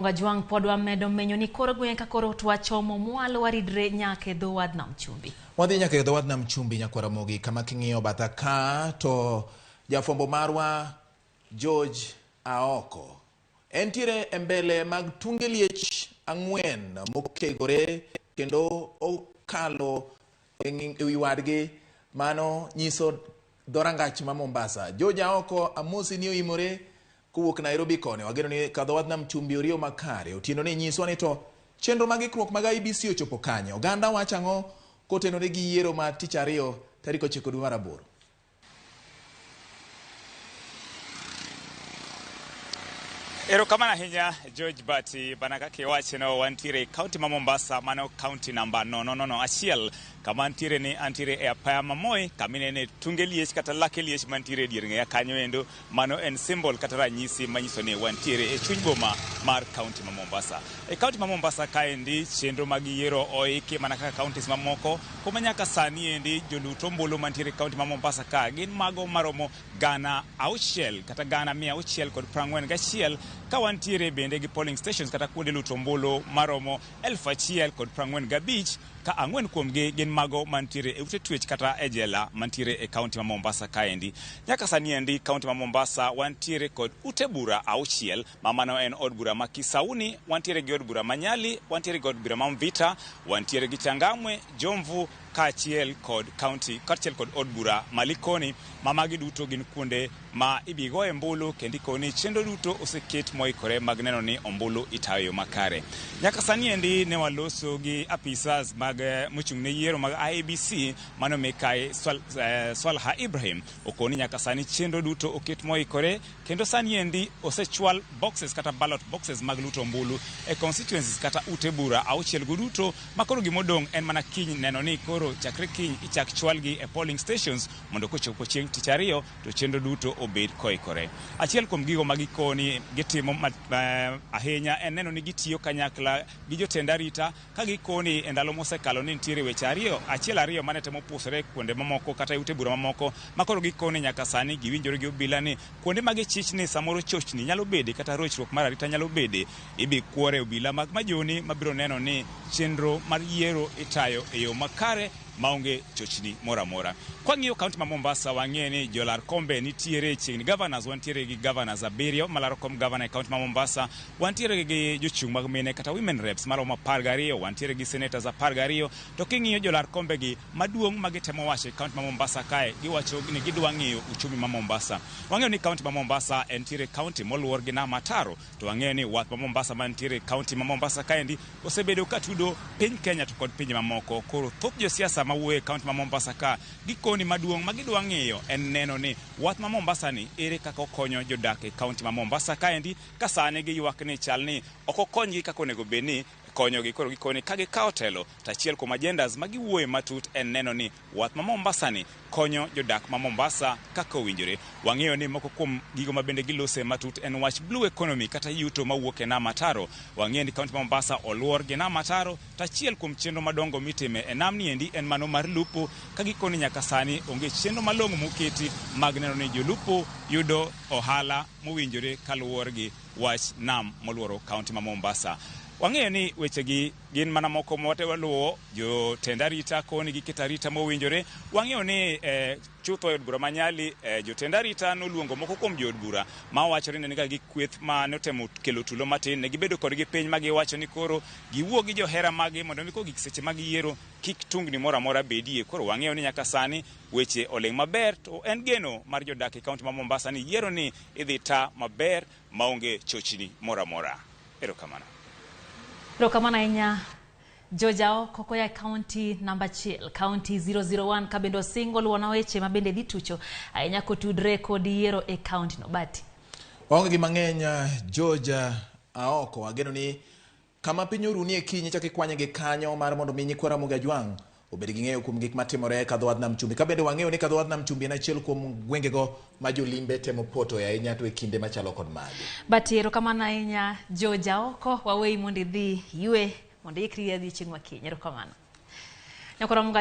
Wajwang' pod wamedo menyo ni kor gweng' ka koro twachomo mwalo waridre nyaka e dho wadh nam chumbi. Wadhi nyaka e dho wadh nam chumbi nyakwar Ramogi kama king'iyo batha ka to jafwambo marwa George Aoko entiere e mbele mag tunge liech ang'wen mokegore kendo okalo e wi wadgi mano nyiso dhorangach ma Mombasa. George Aoko amosi ni oimore kowuok Nairobi koni. Wageno ni kadho wadh nam chumbi oriyo makare. Otieno ni nyiswa ni to chenro mag ikruok mag IEBC ochopo kanye. Oganda wacho ang'o kotenore gi yiero ma tich ariyo tarik 9 dwe mar 8. Erokamano ahinya George Bati, bana kaka iwacheno wantiere e kaunti ma Mombasa, mano kaunti namba 001 kama antiere ni antiere e apaya ma Moi kama inene tunge liech kata lake liech mantiere e dier ng'eya kanyo endo. Mano en symbol kata ranyisi manyiso ni wantiere e chuny boma mar kaunti ma Mombasa. E kaunti ma Mombasa kaendi chenro mag yiero oiki mana kaka counties mamoko, kuma nyaka sani endi jolut ombulu mantiere e kaunti ma Mombasa ka gin mago maromo 600 kata 641,000, ka wantiere bende gi polling stations kata kuonde luto ombulu maromo 1045, ka 4 kuomgi gin mago mantiere e ute twech kata e jela mantiere e kaunti ma Mombasa kaendi. Nyaka sani endi kaunti ma Mombasa wantiere kod ute bura 6, ma mano en od bura ma Kisauni, wantiere gi od bura ma Nyali, wantiere gi od bura ma Mvita, wantiere gi Changamwe, Jomvu kaachiel kod kaunti kaachiel kod od bura ma Likoni, ma magi duto gin kuonde ma ibigoye ombulu kendo ikoni chenro duto oseket moikore mag neno ni ombulu itayo yo makare. Nyaka sani endi ne waloso gi apisas mag mochung' ne yiero mag IEBC mano Mikai Swalha Ibrahim okoni nyaka sani chenro duto oket moikore kendo sani endi osechwal boxes kata ballot boxes mag luto ombulu e constituencies kata ute bura 6 go duto, ma koro gimodong' en mana kiny neno ni koro chakre kiny ichak chwalgi e polling stations mondo kochopo chieng' tich ariyo to chenro duto obed koikore. Achiel kuom gigo ma gikoni gitimo ahinya en neno ni gitiyo kanyakla gi jotend arita ka gikoni e ndalo mosekalo ni nitiere weche ariyo achiel ariyo mane temo pusore kuonde mamoko kata e ute bura mamoko, ma koro gikoni nyaka sani giwinjore gi obila ni kuonde ma gichich ni samoro chochni nyalo bede kata rochruok mar arita nyalo bede, ibi kuore obila mag majoni mabiro neno ni chenro mar yiero itayo e yo makare maonge chochni moro amora. Kwang'iyo kaunti ma Mombasa wang'e ni jolar kombe nitiere chiegni governors, wantiere gi governors 7 malaro kom governor e kaunti ma Mombasa, wantiere gi jochung' mag mine kata women reps maromo 12, wantiere gi senators 12, to king'iyo jolar kombe gi maduong' ma gitemo wacho e kaunti ma Mombasa kae, giwacho ni gidwa ng'iyo uchumi ma Mombasa. Wang'eyo ni kaunti ma Mombasa entiere kaunti moluor gi nam ataro, to wang'eyo ni wath ma Mombasa mantiere kaunti ma Mombasa kaendi osebedo ka tudo piny Kenya to kod pinje mamoko. Koro thoth josiasa mawuoyo e kaunti ma Mombasa ka gikoni maduong' ma gidwa ng'iyo en neno ni wath ma Mombasa ni ere kaka okonyo jodak e kaunti ma Mombasa kaendi, ka sani giywak ni chal ni ok okonygi kaka onego bed ni konyogi. Koro gikoni ka gikawo telo to achiel kuom agendas ma giwuoye matut en neno ni wath ma Mombasa ni konyo jodak ma Mombasa kaka owinjore. Wang'eyo ni moko kuom gigo ma bende gilose matut en wach blue economy kata yuto mawuok e nam ataro. Wang'eyo ni kaunti ma Mombasa oluor gi nam ataro, to achiel kuom chenro madongo mitime e nam ni endi en mano mar lupo, ka gikoni nyaka sani onge chenro malong'o moketi mag neno ni jolupo yudo ohala mowinjore kaluwore gi wach nam moluoro kaunti ma Mombasa. Wang'eyo ni wechegi gin mana moko ma waluwo, jotend arita koni giketo arita mowinjore. Wang'eyo ni chutho e od bura ma Nyali jotend arita noluongo moko kuom jood bura ma wachore ni gi kweth ma notemo kelo tulo matin, ne gibedo kodgi piny ma giwacho ni koro giwuo gi johera maggi mondo mi kogik seche mag yiero kik tungni moro amora bedie. Koro wang'eyo ni nyaka sani weche oling' maber, to en geno mar jodak e kaunti ma Mombasa ni yiero ni idhi ta maber maonge chochni moro amora. Erokamano. Erokamano ahinya George Aoko koya e kaunti namba 1, kaunti 001, ka bende osingo luwona weche ma bende dhi tucho ahinya kotudre kod yiero e kaunti no. Bati. Waonge gi mang'eny George Aoko, ageno ni kama piny orunie kiny chak ikwanye gi kanyo mar mondo mi nyikwa Ramogi Ajwang' obed gi ng'eyo kuom gik matimore ka dho wadh nam chumbi. Ka bende wang'eyo ni ka dho wadh nam chumbi en achiel kuom gwengego ma jolimbe temo poto ahinya to e kinde machalo kod magi. Bati, erokamano ahinya George Aoko, waweyi mondo idhi ywe mondo iikri adhi chieng' ma kiny. Erokamano. Nyakwar Ramogi.